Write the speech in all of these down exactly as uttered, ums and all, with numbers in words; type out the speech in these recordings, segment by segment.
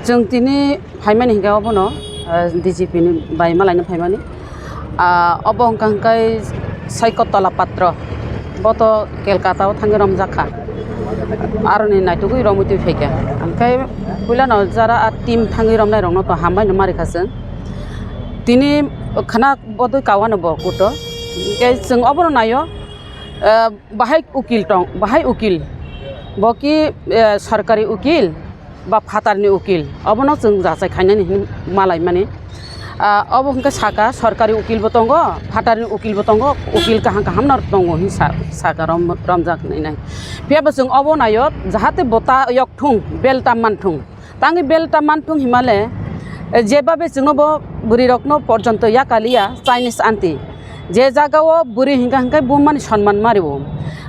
Chwng tini phaimani hinkhe obono, ah, D G P ni bai malaina phaimani. Ah, obo hwnkha hwnkhe Saikottola Patro, bo to Kolkata o thangwi romjak kha, aroni naitugwi romwi twi phaikha. Hwnkhe puilano jara a team thangwi romnai rokno to hambai no mari kha chwng. Tini khwna bodwi kawano bo kuto, hwnkhe chwng obono naio, ah, bahai ukil tong, bahai ukil, bo ki, ah, sorkari ukil, ba phatarni ukil, obono chwng jachai khainani hin malaimani. Ah, obo hwnkhe saka, sorkari ukil bo tongo, phatarni ukil bo tongo, ukil kaham kaham no tongo hin sa-, saka rom-, romjak hinwi nai. Phiya bo chwng obo naio, jahate bo ta yok thung, bel ta man thung. Tangwi bel ta man thung himale, eh, jebabe chwngno bo bwrwi rokno porjonto yakaliya Chinese aunty. Je jagao bwrwi hinkha hinkhe bumani sonman mario.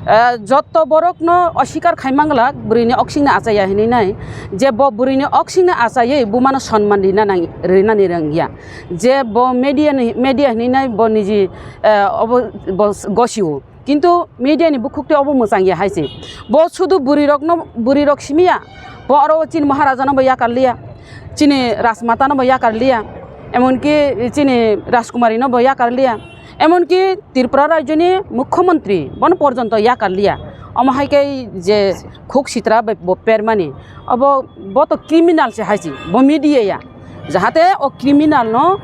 Eh, jotto borokno osikar khai manglak bwrwini oksingni achaya hinwi nai. Je bo bwrwini oksingni achaywi bumano sonman rina nang-, rinani rwngya. Je bo media ni, media hinwi nai bo niji, eh, obo bo gosio. Kintu media ni bukhuk twi obo mwchang ya hai se. Bo sudu bwrwi rokno, bwrwi rok simi ya. Bo oro chini Maharaja no bo yakar liya. Chini Rajmata no bo yakar liya. Emonki chini Rajkumari no bo yakar liya. Emonki Tripura rajyoni mukhyamantri bono porjonto yakar liya. Omo hai khe je khuk sitra bai bo permani, obo bo to criminal se hai se, bo media ya. Jahate o criminal no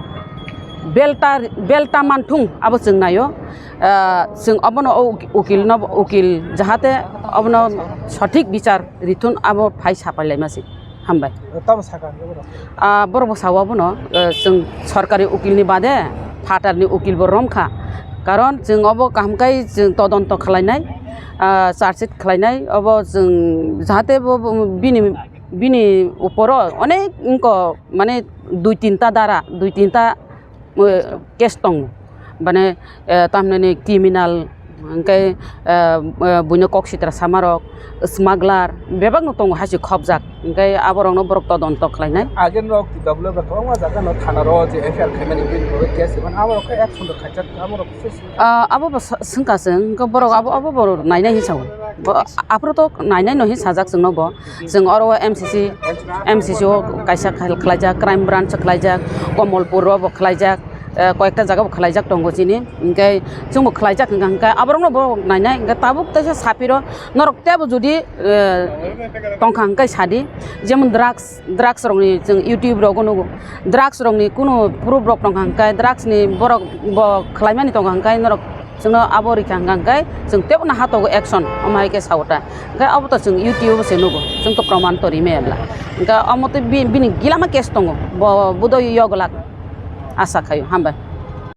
belta, belta man thung abo chwng naio. Ah, chwng obono o uk-, ukil no, ukil jahate obono sothik bichar rithun abo phai sapai laima se. Hambai. Tamo saka ni borok? Ah, borok bo sao abono, eh, chwng sorkari ukil ni bade phatar ni ukil bo rom kha. Karon chwng obo kaham kai chwng todonto khlai nai, ah, charge sheet khlai nai, obo chwng jahate bo, bo bini, bini uporo onek wngko mane dui tinta dara, dui tinta, eh, case tongo. Mane, eh, tamni criminal, hwnkhe, eh, eh, buino kok sitra samarok, smuggler, bebakno tongo hai se khopjak. Hwnkhe aborokno borok todonto khlainai. Agent rok T W rok kwbangma jaga no thana ro je F I R khaimani bini borok case mane aborok khe action rok khaijak aborok se se. Ah, abo bo sa-, swngkha chwng, hwnkhe borok abo, abo bo nainai hinwi sao. Bo, aphuru to nainai no hin sajak chwngno bo. Chwng oro o M C C, M C C o kaisa khal-, khlaijak, crime branch o khlaijak, Komolpur o bo khlaijak, eh, koyekta jaga bo khlaijak tongo chini. Hinkhe chwngbo khlaijak hwnkha, hwnkhe aborokno bo nainai, hinkhe tabuk teisa sapiro norok teibo jodi, eh, tongkha hwnkhe sadi, jemon drugs, drugs rokni chwng YouTube rogo nugo, drugs rokni kunu proof rok tongkha hwnkhe drugs ni borok bo khlaimani tongkha hwnkhe norok Chwngno abo rikha hwnkha hwnkhe chwng teibo no hatogo action, omo hai khe sao ta. Hwnkhe abo to chwng YouTube o se nugo, chwng to proman to rimaya bla. Hwnkhe omo tei bi-, bini gilama case tongo, bo budoi yogwlak asa khaio, hambai.